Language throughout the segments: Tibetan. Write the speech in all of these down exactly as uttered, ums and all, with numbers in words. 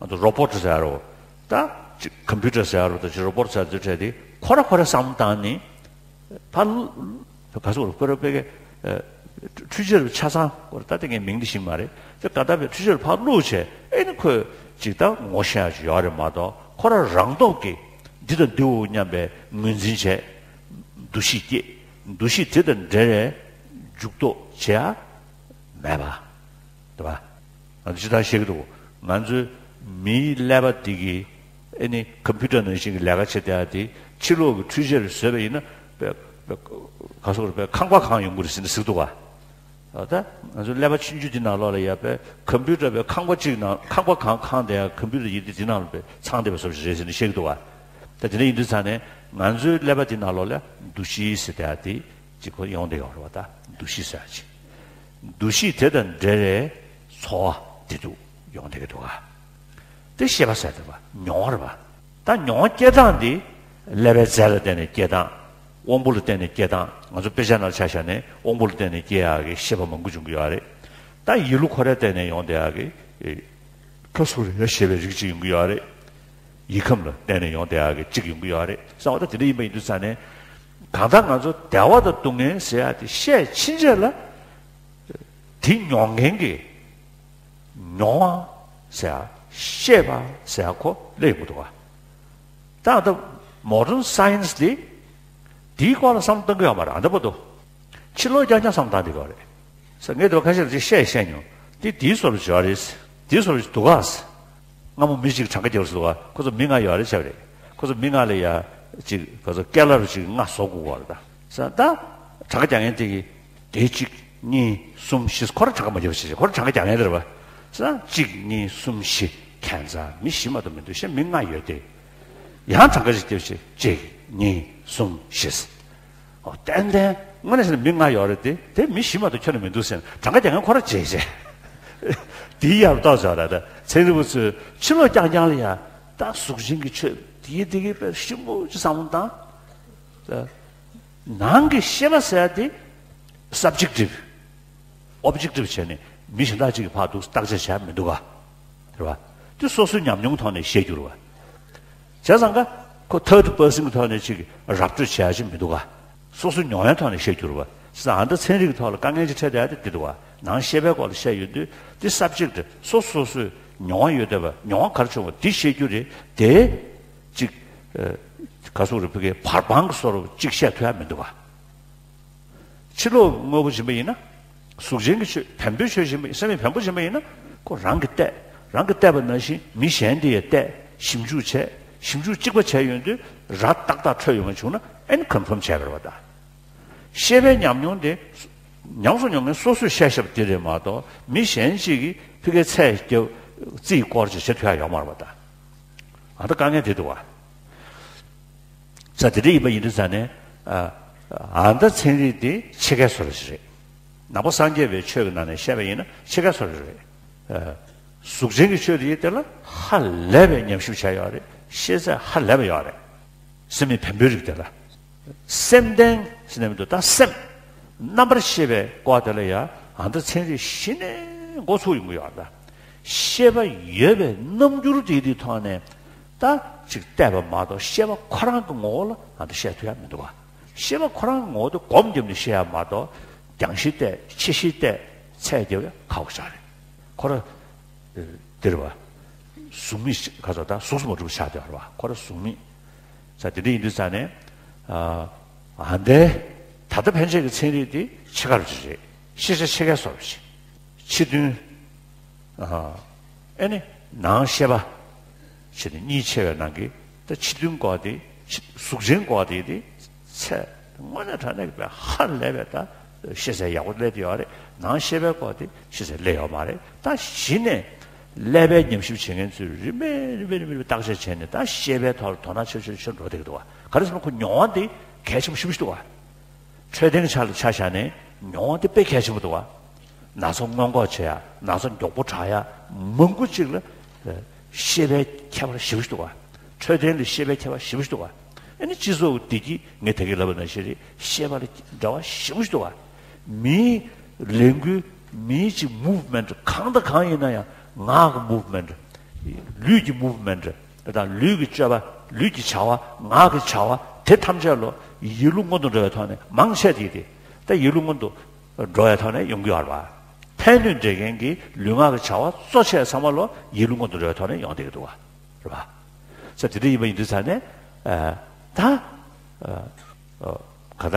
ང་ཚོ་རོ་བོ་ཊི་ཟེར་རོ། ད་ཅིག་ཀམ་པུ་ཊར་ཟེར་རོ། ད་ཅིག་རོ་བོ་ཊི་ཟེར་དུས་འཕྲད་དེ་ཁོ་ར་ཁོ་ར་བསམ་བློ་བཏང་ནི། ཕར་ག་སོགས་རུ་པེ་ར་པེ་གེ་འཕྲུལ་ཆས་ཆ་ཚང་སྐོར་ད་ལྟ་ངས་མིང་འདི་ཤེས་མ་རེད། དེ་ག་ད་པའི་འཕྲུལ་ཆས་ཕར་བླུགས་བྱས་ཨེ་ནི་ཁོས་ཅིག་ད་ངོ་ཤེས་ཡ་ཅིག་ཡོད་རེད་མ་གཏོགས། ཁོ་ར་རང་སྟོབས་ཀྱིས་འདི་དང་འདི་འོ་སྙམ་པའི་ངོས་འཛིན་བྱས། འདུ་ཤེས་སྐྱེས། འདུ་ཤེས་དེ་དང་འབྲེལ་བའི་འཇུག་ལྡོག་བྱེད་ཡ་མེད་པ། དེ་བ། ང་ཚོ་ཅི་ལྟར་བཤད་ཀྱི་འདུག་ང་ཚོའི་མིའི་ཀླད་པ་འདི་གིས་ཨེ་ནི་ཀམ་པུ་ཊར་ནང་བཞིན་གྱི་ལས་ཀ་བྱེད་བསྡད་ཡ་དེ་ཕྱི་ལོགས་ཀྱི་འཕྲུལ་ཆས་རུ་བཟོས་པ་ཡིན་ན་པའི་པའི་ག་སོགས་རུ་པའི་ཁང་པ་གང་ཡོང་གི་རེད་ཟེར་ནས་ཟེར་གྱི་འདུག་ག་ད་ང་ཚོའི་ཀླད་པ་ཆུང་ཆུང་འདི་ནང་ལོགས་ལ་ཡ་པའི་ཀམ་པུ་ཊར་པའི་ཁང་པ་གཅིག་ནང་ཁང་པ་གང་ཁང་དེ་ཡ་ཀམ་པུ་ཊར་ཡིན་དེ་འདི་ནང་ལ་པའི་ཚང་བསྡད་པ་བཟོ་ཞིག་རེད་ཟེར་ནས་བཤད་ཀྱི་འདུག་ག་ད་དེ་འདྲ་ཡིན་དུས་ཙང་ནས་ང་ཚོའི་ཀླད་པ་འདི་ནང་ལོགས་ལ་འདུ་ཤེས་ཟེར་བསྡད་ཡ་དེ་གཅིག་ཁོ་ཡོང་བསྡད་ཡོད་རེད་བ། ད་འདུ་ཤེས་ཟེར་ཡ་ཅིག་འདུ་ཤེས་དེ་དང་འབྲེལ་བའི་ཚོར་བ་དེ་འདུག་ཡོང་བསྡད་ཀྱི་འདུག་ག་དེ་ཤེས་པ་ཟེར་དེ་བ་མྱོང་བ་རེད་བ། ད་མྱོང་བ་སྐྱེ་སྟངས་འདི་ཀླད་པའི་རྫས་ལ་བརྟེན་ནས་སྐྱེ་སྟངས། དབང་པོ་ལ་བརྟེན་ནས་སྐྱེ་སྟངས། ང་ཚོ་དཔེ་ཆ་ནང་ཆ་བཞག་ནས་དབང་པོ་ལ་བརྟེན་ནས་སྐྱེ་ཡག་གི་ཤེས་པ་མང་པོ་འབྱུང་གི་ཡོད་རེད། ད་ཡིད་བློ་ཁོ་རའི་བརྟེན་ནས་ཡོང་བསྡད་ཡག་གི་ཁ་སུ་རེ་ཤེས་པའི་རིགས་གཅིག་ཡོང་གི་ཡོད་རེད། ཡིད་ཁམས་ལ་བརྟེན་ནས་ཡོང་བསྡད་ཡག་གི་གཅིག་ཡོང་གི་ཡོད་རེད་བསམ་པ། ད་དེ་འདྲ་ཡིན་པ་ཡིན་དུས་ཙང་ནས་གང་ལྟར་ང་ཚོ་བདེ་བ་དང་སྡུག་བསྔལ་ཟེར་ཡག་དེ་ཤས་ཕྱིན་ཆད་ལ་དེ་མྱོང་མཁན་གྱི་མྱོང་བ་ཟེར་ཡག་ཤེས་པ་ཟེར་ཡག་ཁོ་སླེབས་ཡོང་གི་འདུག་ག་ད་ལྟ་མོ་ཌན་སའེན་སི་འདི་དེའི་སྐོར་ལ་བསམ་བློ་གཏོང་གི་ཡོད་མ་རེད། ཨ་འདྲ་པོ་འདུག་ཕྱི་ལོགས་རྐྱང་རྐྱང་བསམ་བློ་བཏང་བསྡད་ཀྱི་ཡོད་རེད། ས་ངས་དེ་བ་ཁ་ཤས་ལ་ཅིག་བཤད་བཤད་མྱོང་། དེ་དེའི་སོར་བཞག་རེད། དེའི་སོར་བཞག་འདུག་ག་སྔ་མོ་མི་གཅིག་གྲངས་ཀ་རྒྱབ་སོང་། ཁོ་ཚོ་མི་ལྔ་ཡོད་རེད་བྱས་པ་རེད། ཁོ་ཚོ་མི་ལྔ་ལ་ཡ་ཅིག་ཁོ་ཚོ་སྐེ་ལ་རུ་ཅིག་ལྔ་བཟོ་དགོས་པ་རེད། ད་ས་ད་གྲངས་ཀ་རྒྱག་མཁན་དེ་གིས་དེ་གཅིག་གཉིས་གསུམ་བཞི། ཁོ་ར་གྲངས་ཀ་མ་རྒྱབ་བྱས་བྱས་ཁོ་ར་གྲངས་ཀ་རྒྱག་མཁན་དེ་རེད་པ། ས་གཅིག་གཉིས་གསུམ་བཞི། ཁྱད་མཚར་མི་བཞི་མ་གཏོགས་མི་འདུག་ཤེས་མི་ལྔ་ཡོད་དེ། ཡང་གྲངས་ཀ་ཅིག་རྒྱབ་བྱས་གཅིག་གཉིས་གསུམ་བཞི། ཨོ་ཏན་ཏན་དངོས་གནས་བྱས་ན་མི་ལྔ་ཡོད་རེད་དེ། དེ་མི་བཞི་མ་གཏོགས་ཁྱོན་ནས་མི་འདུག་ཟེར་ནས་གྲངས་ཀ་རྒྱག་མཁན་ཁོ་ར་བྱས་བྱས། དེའི་ཡར་ཏོག་ཙམ་ར་ད་ཚན་རིག་པ་ཚོས་ཕྱི་ལོགས་རྐྱང་རྐྱང་ལ་ཡ་ད་གཟུགས་ཅན་གྱི་ཆོས་དེའི་དེ་གའི་དཔེ་ཞིབ་མོ་ཅིག་བསམ་བློ་བཏང་། ད་ནང་གི་ཤེས་པ་ཟེར་ཡ་དེ་སབ་ཇེག་ཊིབ་ཨོབ་ཇེག་ཊིབ་བྱས་ནས་མི་གཞན་དག་ཅིག་གིས་ཕར་འདུག་བརྟག་དཔྱད་བྱས་མི་འདུག་ག་རེད་བ། དེ་སོ་སོའི་ཉམས་མྱོང་ཐོག་ནས་བཤད་རྒྱུ་རེད་བ། བྱས་ཙང་ཀ་ཁོ་ཐར་ཌི་པར་སན་གྱི་ཐོག་ནས་ཅིག་ར་སྤྲོད་བྱེད་ཡ་ཅིག་མི་འདུག་ག་སོ་སོའི་མྱོང་བའི་ཐོག་ནས་བཤད་རྒྱུ་རེད་བ། ས་ཨ་ད་ཚན་རིག་གི་ཐོག་ལ་དཀའ་ངལ་ཅིག་འཕྲད་བསྡད་ཡ་དེ་འདི་འདུག་བ། ནང་ཤེས་པའི་སྐོར་ལ་བཤད་ཡོང་དུས་དེ་སབ་ཇེག་ཊི་སོ་སོ་སོ་སོའི་མྱོང་བ་ཡོད་བསྡད་པ། མྱོང་བ་ག་རེ་བྱུང་བ་དེ་བཤད་རྒྱུ་རེད་དེ། ཅིག་ཨ་ག་སོགས་རེད། ཕ་གིའི་བར་སྤང་གི་བཟོ་འདྲ་ཅིག་བཤད་ཐུབ་ཡ་མི་འདུག་ག་ཕྱི་ལོགས་དངོས་པོ་ཡིན་པ་ཡིན་ན། གཟུགས་ཅན་གྱི་ཆོས་བེམ་པོའི་ཆོས་ཡིན་པ་ཡིན། སེམས་ཡིན་བེམ་པོ་ཡིན་པ་ཡིན་ན་ཁོ་རང་གིས་བལྟས། རང་གིས་བལྟས་པ་ནང་བཞིན་མི་གཞན་དེ་ཡང་བལྟས། ཞིབ་འཇུག་བྱས། ཞིབ་འཇུག་གཅིག་པ་བྱས་ཡོང་དུས་ར་ཏག་ཏག་འཕྲོད་ཡོང་བ་བྱུང་ན་ཨེ་ནི་ཀོན་ཕོམ་བྱས་པ་རེད་བ། ད་ཤེས་པའི་ཉམས་མྱོང་དེ་ཉམས་སུ་མྱོང་མཁན་སོ་སོས་བཤད་བཤད་པ་དེ་རེད་མ་གཏོགས་མི་གཞན་ཞིག་གིས་ཕ་གིའི་ཚད་བརྒྱབ་རྩིས་སྐོར་ཅིག་བྱེད་ཐུབ་ཡ་ཡོད་མ་རེད་བ། ད་ཨ་ད་དཀའ་ངལ་དེ་འདུག་བ། ས་དེ་འདྲ་ཡིན་པ་ཡིན་དུས་ཙང་ནས་ཨ་ཨ་ད་ཚན་རིག་འདི་ཕྱེད་ཀའི་བཟོ་འདྲ་ཞིག་རེད། ནང་པ་སངས་རྒྱས་པའི་ཆོས་ཀྱི་ནང་ནས་བཤད་པ་ཡིན་ན་ཕྱེད་ཀའི་བཟོ་འདྲ་ཞིག་རེད། ཨ་གཟུགས་ཅན་གྱི་ཆོས་དེ་ཡིན་དེ་ལ་ཧ་ལས་པའི་ཉམས་ཞིབ་བྱས་ཡོད་རེད། ཤེས་ཚད་ཧ་ལས་པ་ཡོད་རེད། སེམས་ཡིན་བེམ་པོའི་རིགས་དེ་ལ། སེམས་ལྡན་ཟེར་ནས་མི་འདུག་ད་སེམས་རྣམ་པར་ཤེས་པའི་སྐོར་དེ་ལ་ཡ་ཨ་ད་ཚན་རིག་གཞི་ནས་འགོ་ཚུགས་ཡོང་གི་ཡོད་རེད། ད་ཤེས་པ་ཡོད་པའི་རྣམ་འགྱུར་དེ་དེའི་ཐོག་ནས། ད་ཅིག་བལྟས་པ་མ་གཏོགས་ཤེས་པ་ཁོ་རང་གི་ངོ་བོ་ལ་ང་ཚོ་བཤད་ཐུབ་ཡ་མི་འདུག་བ། ཤེས་པ་ཁོ་རང་གི་ངོ་བོ་དེ་སྒོམ་བརྒྱབ་ནས་ཤེས་ཡ་མ་གཏོགས་རྒྱང་ཤེལ་བལྟས་ཆེ་ཤེལ་བལྟས་ཚད་རྒྱབ་ཡ་ཁག་པོ་ཞིག་རེད། ཁོ་ར་འདིར་བ་གཟུགས་མེད་ཁ་ཚ་ད་གཟུགས་སུ་མ་གྲུབ་ཆགས་བསྡད་པ་རེད་བ། ཁོ་ར་གཟུགས་མེད་ས་དེ་འདྲ་ཡིན་དུས་ཙང་ནས་ཨ་འདའི་ད་ལྟ་ཕན་ཆད་ཀྱི་ཚན་རིག་དེ་ཕྱེད་ཀ་རུ་ཅིག་རེད། ཤེས་བྱ་ཕྱེད་ཀའི་བཟོ་འདྲ་ཞིག་ཕྱི་དོན། ཨ་ཨེ་ནི་ནང་ཤེས་པ་ཕྱི་དོན་གཉིས་ཕྱེ་བའི་ནང་གི་ད་ཕྱི་དོན་སྐོར་དེ་ཕྱི་གཟུགས་ཅན་སྐོར་དེ་དེ་ཚད་དངོས་གནས་དྲང་གནས་ཀྱི་ཧ་ལས་པའི་ད་ཤེས་ཚད་ཡག་པོ་སླེབས་ཡོད་རེད། ནང་ཤེས་པའི་སྐོར་དེ་ཤེས་ཚད་སླེབས་ཡོད་མ་རེད། ད་གཞི་ནས་ཀླད་པའི་ཉམས་ཞིབ་བྱེད་མཁན་ཚོས་རིམ་པས་རིམ་པས་རིམ་པས་བརྟག་དཔྱད་བྱས་ནས་ད་ཤེས་པའི་ཐོག་ལ་དོ་སྣང་ཆེ་ཆེ་ཆེ་འགྲོ་བསྡད་ཀྱི་འདུག་བ། ག་རེ་ཟེར་ན་ཁོ་མྱོང་བ་དེ་གལ་ཆེན་པོ་ཞེ་པོ་ཞིག་འདུག་བ། འཕྲོད་བསྟེན་གྱི་ཆ་ལ་ཆ་བཞག་ནས་མྱོང་བ་དེ་དཔེ་གལ་ཆེན་པོ་འདུག་བ། ན་ཚ་སྔོན་འགོག་བྱེད་ཡ། ན་ཚ་མགྱོགས་པོ་དྲག་ཡ། མང་པོ་ཅིག་ལ་ཤེས་པའི་ཁྱད་པར་ཞེ་པོ་ཞིག་འདུག་བ། འཕྲོད་བསྟེན་ལ་ཤེས་པའི་ཁྱད་པར་ཞེ་པོ་ཞིག་འདུག་བ། ཨ་ནི་སྤྱི་ཚོགས་བདེ་སྐྱིད་ངས་ད་གིན་ལབ་པ་ནང་བཞིན་རེད། ཤེས་པ་ལ་འབྲེལ་བ་ཞེ་པོ་ཞིག་འདུག་བ། མིའི་ལས་འགུལ་མིའི་ཅིག་མུབ་མེན་ཊི་གང་དང་གང་ཡིན་ན་ཡང་ངག་གི་མུབ་མེན་ཊི། ལུས་ཀྱི་movement དང་ལུས་ཀྱི་སྤྱོད་པ། ལུས་ཀྱི་བྱ་བ། ངག་གི་བྱ་བ་དེ་ཐམས་ཅད་ལོ་ཡིད་ལུས་མངོན་དུ་འགྲོ་བའི་ཐོག་ནས་མང་ཆེ་དེ་དེ་ད་ཡིད་ལུས་མངོན་དུ་འགྲོ་བའི་ཐོག་ནས་ཡོང་གི་ཡོད་རེད་བ། ཕན་གནོད་འབྲེལ་མཁན་གྱི་ལུས་ངག་གི་བྱ་བ་གཙོ་ཆེ་ཚང་མ་ལོ་ཡིད་ལུས་མངོན་དུ་འགྲོ་བའི་ཐོག་ནས་ཡོང་བསྡད་ཀྱི་འདུག་བ། རེད་བ། ས་དེ་འདྲ་ཡིན་པ་ཡིན་དུས་ཙང་ནས་ཨ་ད་ཨ་ཨ་ག་ད་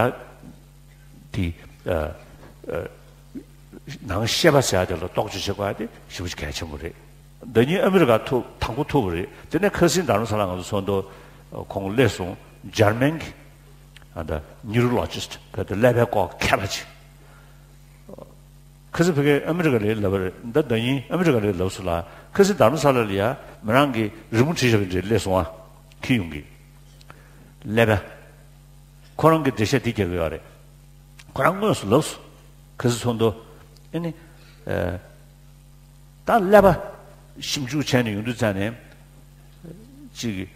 དེ་ཨ་ཨ་ནང་ཤེས་པ་ཟེར་ཡ་དེ་ལ་རྟོག་དཔྱོད་བྱེད་དགོས་ཡ་དེ་ཞེ་པོ་ཅིག་གལ་ཆེན་པོ་རེད། ཟླ་ཉིན་ཨ་མི་རི་ཀ་ཐུག་དང་པོ་ཐུག་པ་རེད། དེ་ནས་ཁ་སང་དྷ་རམ་ས་ལ་ང་ཚོ་ཚོགས་འདུ་ཁོང་སླེབས་སོང་། འཇར་མན་གྱི་ཨ་ད་ནིའུ་རོ་ལོ་ཇི་སི་ཊི་ག་དེ་ཀླད་པའི་སྐོར་མཁས་པ་ཅིག་ཁ་སང་ཕ་གིར་ཨ་མི་རི་ཀ་ལ་ལབ་པ་རེད། ད་ཟླ་ཉིན་ཨ་མི་རི་ཀ་ལ་ལབ་སོང་ལ། ཁ་སང་དྷ་རམ་ས་ལ་ལ་ཡ་མི་རང་གི་རི་མོ་བྲིས་བཞག་པ་འདྲ་སླེབས་སོང་ཨ། ཁྱི་ཡོང་གི་ཀླད་པ། ཁོ་རང་གི་འགྲེལ་བཤད་འདི་རྒྱག་གི་ཡོད་རེད། ཁོ་རང་དངོས་སུ་ལབ་སོང་། ཁ་སང་ཚོགས་འདུ། ཨ་ནི་ཨ་ད་ཀླད་པ་ཞིབ་འཇུག་བྱས་ནས་ཡོང་དུས་ཙང་ནས། ཅིག་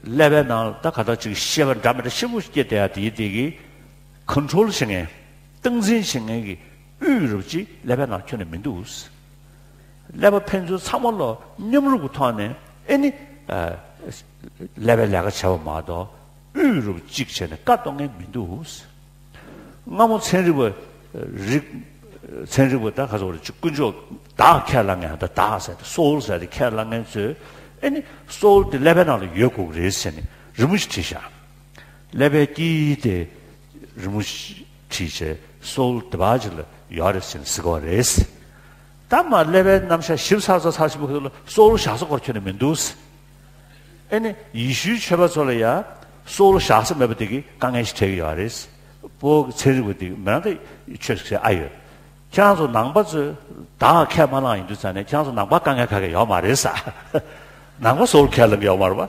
ཀླད་པའི་ནང་ད་ག་ད་ཅིག་ཤེས་པ་འདྲ་མི་འདྲ་ཆེན་པོ་སྐྱེས་བསྡད་ཡ་དེ་དེ་གི་ཀོན་ཊོལ་བྱེད་མཁན། སྟངས་འཛིན་བྱེད་མཁན་གྱི་དབུས་རུ་ཅིག་ཀླད་པའི་ནང་ཁྱོན་ནས་མི་འདུག་ཀླད་པ་ཕན་ཚུན་ཚང་མ་ལོ་མཉམ་རུབ་ཀྱི་ཐོག་ནས་ཨེ་ནི་ཀླད་པའི་ལས་ཀ་བྱས་པ་མ་གཏོགས་དབུས་རུབ་གཅིག་བྱས་ནས་བཀའ་གཏོང་མཁན་མི་འདུག་སྔ་མོ་ཚན་རིག་པ་རིག་ཚན་རིག་པ་ད་ག་ཚོད་རེད། ཅིག་དཀོན་མཆོག་བདག་ཁས་བླངས་མཁན། ད་བདག་ཟེར་ཏེ་སོའུལ་ཟེར་ཏེ་ཁས་བླངས་མཁན་ཚོས་ཨེ་ནི་སོའུལ་དེ་ཀླད་པའི་ནང་ལ་ཡོད་དགོས་ཀྱི་རེད་ཟེར་ནས་རི་མོ་ཞིག་བྲིས་ཤག་ཀླད་པའི་དཀྱིལ་དེ་རི་མོ་ཞིག་བྲིས་བྱས་སོའུལ་དེ་བ་ཅིག་ལ་ཡོད་རེད་ཟེར་ནས་ཟེར་གྱི་ཡོད་རེད། ད་མ་ཀླད་པའི་རྣམ་གཞག་ཞིབ་ཚགས་ཚགས་ཚགས་ཞིབ་པོ་ཁ་ཐུག་ལ་སོའུལ་བཞག་ས་སྐོར་ཁྱོན་ནས་མི་འདུག་ཨེ་ནི་ཡེ་ཤུའི་ཆོས་པ་ཚོ་ལ་ཡ་སོའུལ་བཞག་ས་མེད་པ་དེ་གི་དཀའ་ངལ་ཞིག་འཕྲད་ཀྱི་ཡོད་རེད། སྤོ་བོ་གི་ཚན་རིག་པ་དེ་མི་རང་དེ་ཆོས་ཟེར་ཨ་ཡོད། ཁྱེད་རང་ཚོ་ནང་པ་ཚོས་བདག་ཁས་མ་བླངས་ཡིན་དུས་ཙང་ནས་ཁྱེད་རང་ཚོ་ནང་པ་དཀའ་ངལ་ག་གེ་ཡོད་མ་རེད་ས། ནང་པ་སོའུལ་ཁས་ལེན་གྱི་ཡོད་མ་རེད་པ།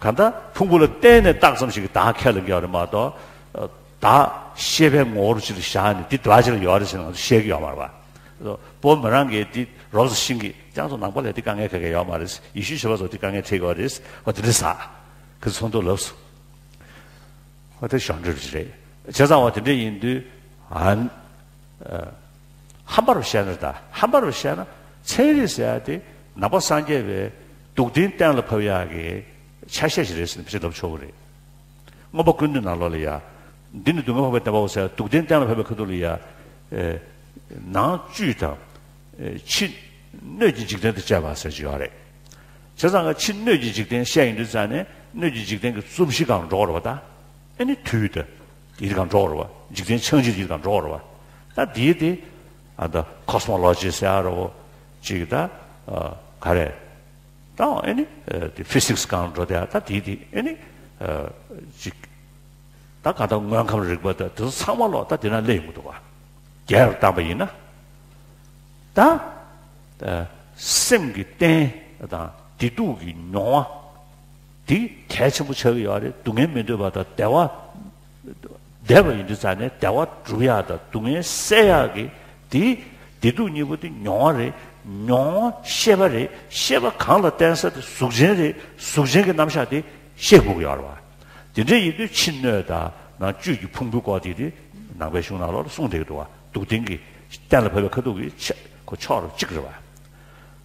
གང་ལྟར་ཕུང་པོ་ལ་བརྟེན་ནས་བཏགས་ཙམ་ཞིག་གི་བདག་ཁས་ལེན་གྱི་ཡོད་རེད་མ་གཏོགས། བདག་ཤེས་པའི་ངོ་བོར་ཅིག་ལ་བཞག་ནས་འདི་བདག་ཅིག་ལ་ཡོད་རེད་ཟེར་ནས་ང་ཚོ་བཤད་ཀྱི་ཡོད་མ་རེད་པ། སྤོ་བོ་མི་རང་གིས་འདི་རོབ་ཙམ་ཤེས་ཀྱི། ཁྱེད་རང་ཚོ་ནང་པ་ལ་འདི་དཀའ་ངལ་ག་གེ་ཡོད་མ་རེད། ཡེ་ཤུའི་ཆོས་པ་ཚོ་འདི་དཀའ་ངལ་འཕྲད་ཀྱི་ཡོད་རེད། འོ་དེ་འདྲ་ཟེར། ཁོ་ཚོ་ཚོགས་འདུར་ལབ་སོང་། ཨོ་དེ་གཞོགས་འདྲི་རེད། བྱས་ཙང་འོ་དེ་འདྲ་ཡིན་དུས་ཨ་ཨ་ཧམ་པ་རུ་བཤད་ན། ད་ཧམ་པ་རུ་བཤད་ན་ཚན་རིག་ཟེར་ཡ་དེ་ནང་པ་སངས་རྒྱས་པའི་སྡུག་བདེན་གཏན་ལ་ཕབ་ཡག་གི་ཆ་ཤས་ཤིག་རེད་ཟེར་ནས་ཕལ་ཆེར་ལབ་ཆོག་གི་རེད། མངོན་པ་ཀུན་བཏུས་ནང་ལོགས་ལ་ཡ། འདི་ནི་སྡུག་བསྔལ་འཕགས་པའི་བདེན་པའོ་ཟེར་སྡུག་བདེན་གཏན་ལ་ཕབ་པའི་ཁ་ཐུག་ལ་ཡ། ཨེ། ནང་བཅུད་དང་། ཨེ། ཕྱི་སྣོད་ཀྱི་འཇིག་རྟེན་དང་བཅས་པ་ཟེར་གྱི་ཡོད་རེད། བྱས་ཙང་ཕྱི་སྣོད་ཀྱི་འཇིག་རྟེན་བཤད་ཡོང་དུས་ཙང་ནས་སྣོད་ཀྱི་འཇིག་རྟེན་གྱི་རྩོམ་གཞི་སྒང་འགྲོ་དགོས་རེད་པ། ད་ཨེ་ནི་དུས་དང་དེའི་སྒང་འགྲོ་དགོས་རེད་པ། འཇིག་རྟེན་འཆང་ཆེན་དེའི་སྒང་འགྲོ་དགོས་རེད་པ། ད་དེའི་དེ་ཨ་ད་ཁོ་སི་མོ་ལོ་ཇི་ཟེར་ཡ་རེད་པ། ཅིག་ད་ཨ་ག་རེ། ད་ཨེ་ནི་ཨ་དེ་ཕི་སིག་སི་སྒང་འགྲོ་དེ། ད་དེ་དེ་ཨེ་ནི་ཨ་ཅིག་ད་ག་ད་དངོས་ཁམས་རིག་པ་ད་དེ་ཚོ་ཚང་མ་ལོག་ད་དེ་ན་སླེབས་ཡོང་གི་འདུག་ག། རྒྱས་པར་བཏང་པ་ཡིན་ན། ད་ཨ་སེམས་ཀྱི་རྟེན་དང་བདེ་སྡུག་གི་མྱོང་བ་དེ་གལ་ཆེན་པོ་ཆགས་ཀྱི་ཡོད་རེད། སྡུག་བསྔལ་མི་འདོད་པ་དང་བདེ་བ། བདེ་བ་ཡིན་དུས་ཙང་ནས་བདེ་བ་སྒྲུབ་ཡག་དང་སྡུག་བསྔལ་སེལ་ཡག་གི་དེ། བདེ་སྡུག་གཉིས་པོ་དེ་མྱོང་བ་རེད། མྱོང་བ་ཤེས་པ་རེད། ཤེས་པ་གང་ལ་བརྟེན་ས་དེ་གཟུགས་ཅན་རེད། གཟུགས་ཅན་གྱི་རྣམ་གཞག་དེ་ཤེས་དགོས་ཀྱི་ཡོད་རེད་པ། དེ་འདྲ་ཡིན་དུས་ཕྱི་སྣོད་དང་ནང་བཅུད་ཀྱི་ཕུང་པོའི་སྐོར་དེ་དེ་ནང་པའི་གཞུང་ནང་ལོགས་ལ་གསུངས་བསྡད་ཀྱི་འདུག་པ། སྡུག་བདེན་གྱི་གཏན་ལ་ཕབ་པའི་ཁ་ཐུག་གི་ཆ་ཁོ་ཕྱོགས་རུ་གཅིག་རེད་པ།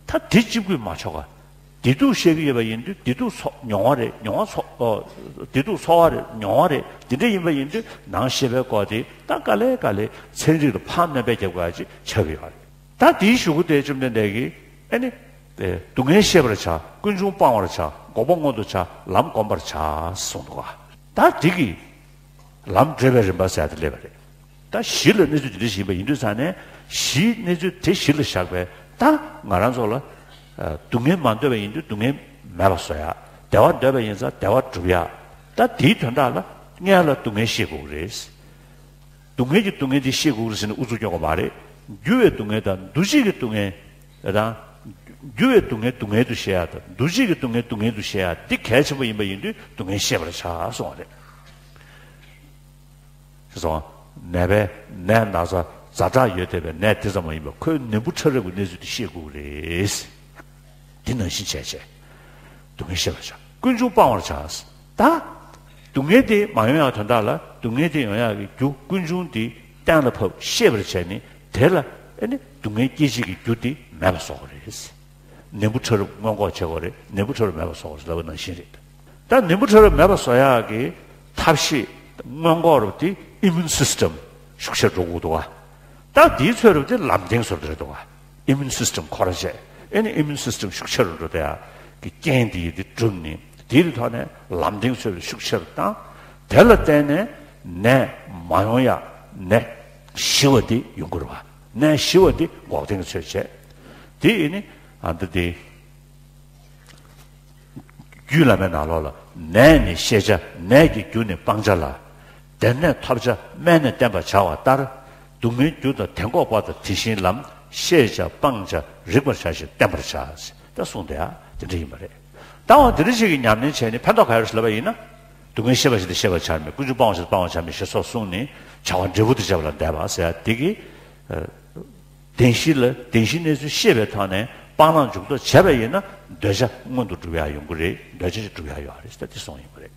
ད་དེ་གཅིག་པུས་མ་ཆོག་ག། བདེ་སྡུག་བཤད་ཀྱི་ཡོད་པ་ཡིན་དུས་བདེ་སྡུག་ཚོ་མྱོང་བ་རེད། མྱོང་བ་ཚོ་ཨོ། བདེ་སྡུག་ཚོར་བ་རེད། མྱོང་བ་རེད། འདི་འདྲ་ཡིན་པ་ཡིན་དུས་ནང་ཤེས་པའི་སྐོར་དེ་ད་དཀའ་ལས་དཀའ་ལས་ཚན་རིག་ལ་ཕར་སྣོན་པ་རྒྱབ་དགོས་ཡ་ཅིག་ཆགས་ཀྱི་ཡོད་རེད། ད་དེའི་གཞུག་གུ་དེ་བཅོམ་ལྡན་འདས་ཀྱིས་ཨེ་ནི། སྡུག་བསྔལ་ཤེས་པར་བྱ། ཀུན་འབྱུང་སྤང་བར་བྱ། འགོག་པ་མངོན་དུ་བྱ། ལམ་བསྒོམ་པར་བྱ་གསུངས་འདུག་ག། ད་འདི་གི་ལམ་འབྲས་བུའི་རིམ་པ་ཟེར་ཡ་དེ་སླེབས་པ་རེད། ད་གཞི་ལ་གནས་ཚུལ་དེ་འདྲ་ཞིག་ཡིན་པ་ཡིན་དུས་ཙང་ནས་གཞིའི་གནས་ཚུལ་དེ་གཞི་ལ་བཞག་པའི་ད་ང་རང་ཚོ་ལ་ཨ་སྡུག་བསྔལ་མ་འདོད་པ་ཡིན་དུས་སྡུག་བསྔལ་མེད་པ་བཟོ་ཡག། བདེ་བ་འདོད་པ་ཡིན་ཙང་བདེ་བ་སྒྲུབ་ཡག། ད་དེའི་དོན་དག་ལ་སྔོན་ལ་སྡུག་བསྔལ་ཤེས་དགོས་ཀྱི་རེད། སྡུག་བསྔལ་གྱི་སྡུག་བསྔལ་དེ་ཤེས་དགོས་ཀྱི་རེད་ཟེར་ནས་ཨུ་ཚུགས་རྒྱག་དགོས་མ་རེད། འགྱུར་བའི་སྡུག་བསྔལ་དང་འདུ་བྱེད་ཀྱི་སྡུག་བསྔལ་དང་། འགྱུར་བའི་སྡུག་བསྔལ་སྡུག་བསྔལ་དུ་ཤེས་ཡག་དང་འདུ་བྱེད་ཀྱི་སྡུག་བསྔལ་སྡུག་བསྔལ་དུ་ཤེས་ཡག་འདི་གལ་ཆེན་པོ་ཡིན་པ་ཡིན་དུས་སྡུག་བསྔལ་ཤེས་པར་བྱ་གསུངས་པ་རེད། ཞེས་སོ། ནད་པའི་ནད་ན་ཚ་ཛ་དྲག་ཡོད་བསྡད་པའི་ནད་དེ་ཙམ་མ་ཡིན་པར་ཁོའི་ནད་འབུ་ཕྲ་རབ་ཀྱི་གནས་ཚུལ་དེ་ཤེས་དགོས་ཀྱི་རེད། དེ་ནང་བཞིན་བྱས་བྱས། སྡུག་བསྔལ་ཤེས་པར་བྱ། ཀུན་འབྱུང་སྤང་བར་བྱ། ད། སྡུག་བསྔལ་དེ་མ་ཡོང་ཡག་དོན་དག་ལ་སྡུག་བསྔལ་དེ་ཡོང་ཡག་གི་རྒྱུ་ཀུན་འབྱུང་དེ་གཏན་ལ་ཕབ་ཤེས་པར་བྱས་ནས་དེ་ལ་ཨེ་ནི་སྡུག་བསྔལ་སྐྱེད་བྱེད་ཀྱི་རྒྱུ་དེ་མེད་པ་བཟོ་དགོས་རེད། ནད་འབུ་ཕྲ་རབ་སྔོན་འགོག་བྱེད་དགོས་རེད། ནད་འབུ་ཕྲ་རབ་མེད་པ་བཟོ་དགོས་རེད་ལབ་པ་ནང་བཞིན་རེད། ད་ནད་འབུ་ཕྲ་རབ་མེད་པ་བཟོ་ཡག་གི་ཐབས་ཤེས་སྔོན་འགོག་རུ་དེ་ཨི་མུན་སིས་ཊམ་ཤུགས་ཆེར་འགྲོ་དགོས་འདུག་ག་ད་དེའི་ཚོད་རུ་དེ་ལམ་སྟོན་བཟོ་འདྲ་རེད་འདུག་ག་ཨི་མུན་སིས་ཊམ་འཁོར་བྱས། ཨེ་ནི་ཨི་མུན་སིས་ཊམ་ཤུགས་ཆེ་རུ་འགྲོ་དེ་ཡག་གི་རྐྱེན་དེ་དེ་གྲུབ་ནས་དེའི་ཐོག་ནས་ལམ་སྟོན་ཚོད་ཤུགས་ཆེ་རུ་བཏང་། དེ་ལ་བརྟེན་ནས་ནད་མ་ཡོང་ཡག་ནད་ཞི་བ་དེ་ཡོང་གི་རེད་བ། ནད་ཞི་བ་དེ་འགོག་བདེན་གྱི་ཚོད་བྱས། དེ་ཨེ་ནི་ཨ་འདི་དེ། རྒྱུད་བླ་མའི་ནང་ལོགས་ལ། ནད་ནི་ཤེས་བྱ། ནད་ཀྱི་རྒྱུ་ནི་སྤང་བྱ་ལ། བདེ་གནས་ཐོབ་བྱ་སྨན་ནི་བསྟེན་པར་བྱ་བ་ལྟར། སྡུག་བསྔལ་རྒྱུ་དང་དེ་འགོག་པ་དང་དེ་བཞིན་ལམ། ཤེས་བྱ་སྤང་བྱ་རིག་པར་བྱ་ཞེས་བསྟེན་པར་བྱ། ད་གསུངས་དེ་ཡ་དེ་འདྲ་ཡིན་པ་རེད། ད་འོ་དེ་འདྲ་ཞིག་གི་ཉམས་ལེན་བྱས་ནས་ཕན་ཐོགས་ག་ཡོད་ཟེར་ལབ་པ་ཡིན་ན། སྡུག་བསྔལ་ཤེས་པ་ཞིག་དང་ཤེས་པར་བྱར་མེད། ཀུན་འབྱུང་སྤང་བ་ཞིག་དང་སྤང་བར་བྱར་མེད་ཞེས་སོགས་གསུངས་ནས་བྱ་བ་འབྲས་བུ་དང་བཅས་པ་ལ་འདས་པ་ཟེར་ཡ་དེ་གི། བདེན་བཞི་ལ། བདེན་བཞིའི་གནས་ཚུལ་ཤེས་པའི་ཐོག་ནས་སྤང་བླང་འཇུག་ལྡོག་བྱས་པ་ཡིན་ན་འདོད་ཆགས་མངོན་དུ་འགྲུབ་ཡག་ཡོང་གི་རེད། འདོད་ཆགས་ཅིག་འགྲུབ་ཡག་ཡོད་རེད་ཟེར་དེ་གསུངས་ཡིན་པ་རེད།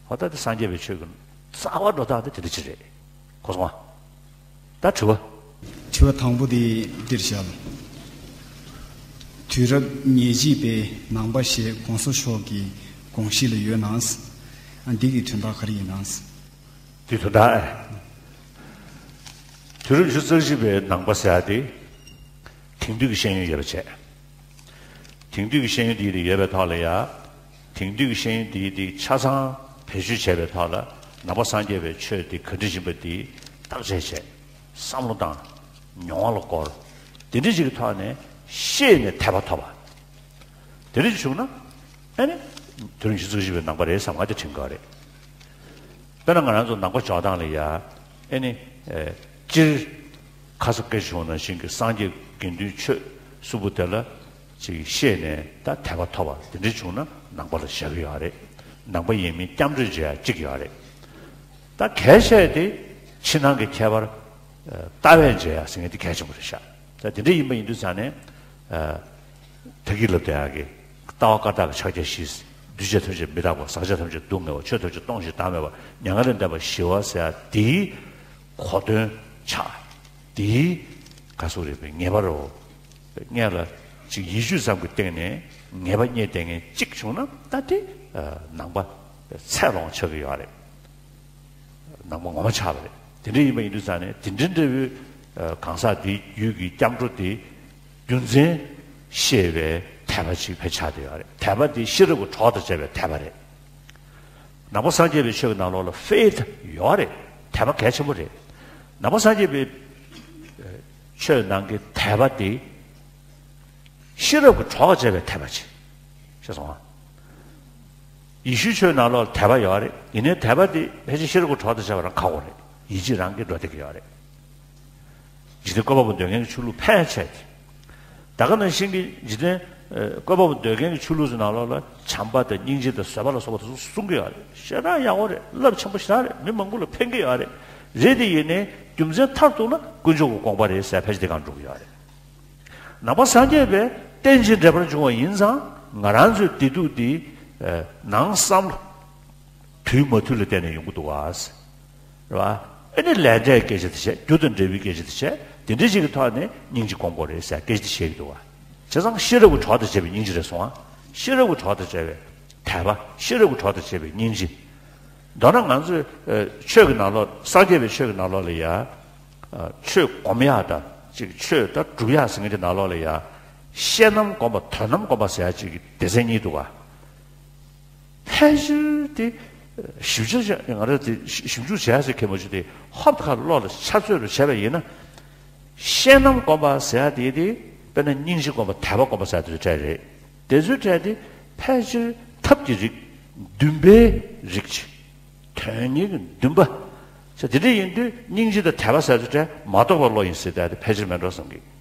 ཧོ་ད་དེ་སངས་རྒྱས་པའི་ཆོས་ཀྱི་རྩ་བ་འགྲོ་སྟངས་དེ་དེ་འདྲ་ཅིག་རེད། གོ་སོང་ང་། ད་དྲི་བ། དྲི་བ་དང་པོ་དེ་འདིར་བཞག་དུས་རབས་ཉེར་གཅིག་པའི་ནང་པ་ཞེས་གོང་ས་མཆོག་གི་དགོངས་གཞི་ལ་ཡོད་ནའང་། འདི་གི་དོན་དག་ག་རེ་ཡིན་ནའང་། དེ་དོན་དག་ཨེ། དུས་རབས་ཉི་ཤུ་རྩ་གཅིག་པའི་ནང་པ་ཟེར་ཡ་དེ། དེང་དུས་ཀྱི་ཤེས་ཡོན་ཡོད་པ་བྱས། དེང་དུས་ཀྱི་ཤེས་ཡོན་དེ་ཡོད་པའི་ཐོག་ལ་ཡ། དེང་དུས་ཀྱི་ཤེས་ཡོན་དེ་དེ་ཆ་ཚང་བེད་སྤྱོད་བྱས་པའི་ཐོག་ལ་ནང་པ་སངས་རྒྱས་པའི་ཆོས་དེ་ག་འདྲ་ཡིན་པ་དེ་བརྟག་དཔྱད་བྱས། བསམ་བློ་བཏང་། མྱོང་བ་ལ་བསྐོར། དེ་འདྲ་ཞིག་གི་ཐོག་ནས་ཤེས་ནས་དད་པ་ཐོབ་པ། དེ་འདྲ་ཞིག་བྱུང་ན། ཨ་ནི། དུས་རབས་ཉི་ཤུ་རྩ་གཅིག་པའི་ནང་པ་རེད་བསམ་ང་དེ་དྲན་གྱི་རེད། དཔེར་ན་ང་རང་ཚོ་ནང་པ་འཇོག་སྟངས་ལ་ཡ། ཨེ་ནི། ཨེ། སྤྱིར། ཁ་སང་སྐད་ཆ་བྱུང་ནང་བཞིན་གྱི་སངས་རྒྱས་དགེ་འདུན་ཆོས་གསུམ་པོ་དེ་ལ། ཅིག་ཤེས་ནས་ད་དད་པ་ཐོབ་པ་དེ་འདྲ་བྱུང་ན་ནང་པ་ལ་བཞག་གི་ཡོད་རེད། ནང་པ་ཡིན་མིན་སྐྱབས་འགྲོ་བྱེད་ཡ་གཅིག་ཡོད་རེད། ད་གལ་ཆེ་དེ་ཕྱི་ནང་གི་ཁྱད་པར། ལྟ་བས་འབྱེད་ཡ་ཟེར་མཁན་དེ་གལ་ཆེན་པོ་རེད་ཤག་ད་དེ་འདྲ་ཡིན་པ་ཡིན་དུས་ཙང་ནས། ད་གིན་ལབ་བསྡད་ཡག་གི། ལྟ་བ་བཀའ་རྟགས་ཀྱི་ཕྱག་རྒྱ་བཞི། འདུས་བྱས་ཐམས་ཅད་མི་རྟག་པ། ཟག་བཅས་ཐམས་ཅད་སྡུག་བསྔལ་བ། ཆོས་ཐམས་ཅད་སྟོང་ཞིང་བདག་མེད་པ། མྱ་ངན་ལས་འདས་པ་ཞི་བ་ཟེར་ཡ་དེའི་གོ་དོན་ཆགས། དེའི་ག་ཟེར་རེད་པས་ངེས་པ་རེད། སྔོན་ལ་ཅིག་ཡིད་དཔྱོད་ཙམ་གྱི་སྟེང་ནས་ངེས་པ་རྙེད་བསྡད་མཁན་གཅིག་བྱུང་ན་ད་དེ་ནང་པ་ཚད་ལོངས་ཆགས་ཀྱི་ཡོད་རེད། ནང་པ་ངོ་མ་ཆགས་པ་རེད། དེ་འདྲ་ཡིན་པ་ཡིན་དུས་ཙང་ནས་དེ་འདྲའི་འདྲ་བོའི་གང་ཟག་དེའི་རྒྱུད་ཀྱི་སྐྱབས་འགྲོ་དེ་རྒྱུ་མཚན་ཤེས་པའི་དད་པ་ཅིག་ཕར་ཆགས་བསྡད་ཡོད་རེད། དད་པ་དེ་ཤེས་རབ་ཀྱི་གྲོགས་དང་བཅས་པའི་དད་པ་རེད། ནང་པ་སངས་རྒྱས་པའི་ཆོས་ཀྱི་ནང་ལོགས་ལ་ཕེ་ཐི་ཡོད་རེད། དད་པ་གལ་ཆེན་པོ་རེད། ནང་པ་སངས་རྒྱས་པའི་ཆོས་ནང་གི་དད་པ་དེ། ཤེས་རབ་ཀྱི་གྲོགས་བྱས་པའི་དད་པ་ཅིག་ཤེས་སོང་ང་། ཡེ་ཤུའི་ཆོས་ནང་ལོགས་དད་པ་ཡོད་རེད། ཡིན་ནའི་དད་པ་དེ་ཕལ་ཆེར་ཤེས་རབ་ཀྱི་གྲོགས་དང་བྱས་པ་རང་ཁག་པོ་རེད། ཡིད་ཆེས་རང་གིས་འགྲོ་བསྡད་ཀྱི་ཡོད་རེད། འཇིག་རྟེན་བཀོད་པ་པོ་འདོད་མཁན་གྱི་ཆོས་ལུགས་ཕལ་ཆེར་དེ། ད་ག་ནང་བཞིན་གྱི་འཇིག་རྟེན་བཀོད་པ་པོ་འདོད་མཁན་གྱི་ཆོས་ལུགས་ཚོའི་ནང་ལོགས་ལ་བྱམས་པ་དང་སྙིང་རྗེ་དང་བཟོད་པ་ལ་སོགས་པ་དེ་ཚོ་གསུང་གི་ཡོད་རེད། ཞེ་དྲག་ཡག་པོ་རེད། རླབས་ཆེན་པོ་ཞེ་དྲག་རེད། མི་མང་པོ་ལ་ཕན་གྱི་ཡོད་རེད། རེད་དེ་ཡིན་ནའི་རྒྱུ་མཚན་མཐར་གཏུགས་ན་དཀོན་མཆོག་གི་དགོངས་པ་རེད་ཟེར་ཕལ་ཆེར་དེ་གང་འགྲོ་གི་ཡོད་རེད། ནང་པ་སངས་རྒྱས་པའི་རྟེན་ཅིང་འབྲེལ་པར་འབྱུང་བ་ཡིན་ཙང་ང་རང་ཚོའི་བདེ་སྡུག་འདི་ནང་བསམ་བློ་དུས་མ་དུས་ལ་བརྟེན་ནས་ཡོང་གི་འདུག་བ། རེད་བ། ཨ་ནི་ལས་འབྲས་སྐད་ཆ་དེ་བྱས། རྒྱུ་དང་འབྲས་བུའི་སྐད་ཆ་དེ་བྱས། དེ་འདྲ་ཞིག་གི་ཐོག་ནས་སྙིང་རྗེ་སྒོམ་དགོས་རེད་ཟེར་སྐད་ཆ་དེ་བཤད་ཀྱི་འདུག་བ། བྱས་ཙང་ཤེས་རབ་ཀྱི་གྲོགས་དང་བཅས་པའི་སྙིང་རྗེ་རེད་སོང་ང་། ཤེས་རབ་ཀྱི་གྲོགས་དང་བཅས་པའི་དད་པ། ཤེས་རབ་ཀྱི་གྲོགས་དང་བཅས་པའི་སྙིང་རྗེ། མདོར་ན་ང་ཚོས་ཆོས་ཀྱི་ནང་ལོགས། སངས་རྒྱས་པའི་ཆོས་ཀྱི་ནང་ལོགས་ལ་ཡ། ཆོས་སྒོམ་ཡག་དང་ཅིག་ཆོས་ད་སྒྲུབ་ཡག་ཟེར་མཁན་དེ་ནང་ལོགས་ལ་ཡ། བཤད་ནམ་སྒོམ་པ་དོན་ནམ་སྒོམ་པ་ཟེར་ཡག་ཅིག་གི་སྡེ་ཚན་གཉིས་འདུག་ག་ཕལ་ཆེར་དེ་ཞིབ་ཆ་བྱ། ང་རང་དེ་ཞིབ་འཇུག་བྱས་ཟེར་མཁན་མ་བྱུང་། དེ་ཧོབ་ཁ་བློ་ལ་འཆར་ཚོད་རུ་བྱས་པ་ཡིན་ན། བཤད་ནམ་སྒོམ་པ་ཟེར་ཡག་དེ་དེ་དཔེར་ན་སྙིང་རྗེ་སྒོམ་པ། དད་པ་སྒོམ་པ་ཟེར་ཡག་དེ་ཚོའི་གྲས་རེད། དེ་ཚོའི་གྲས་དེ་ཕལ་ཆེར་ཐབས་ཀྱི་རིགས། འདུན་པའི་རིགས་ཅིག་དོན་གཉེར་གྱི་འདུན་པ། ཟེར་དེ་འདྲ་ཡིན་དུས་སྙིང་རྗེ་དང་དད་པ་ཟེར་ཡག་དེ་གྲས་མ་རྟོགས་པ་བློ་ཡིན་ཟེར་ཡག་དེ་ཕལ་ཆེར་མེད་འགྲོ་བསམ་གི།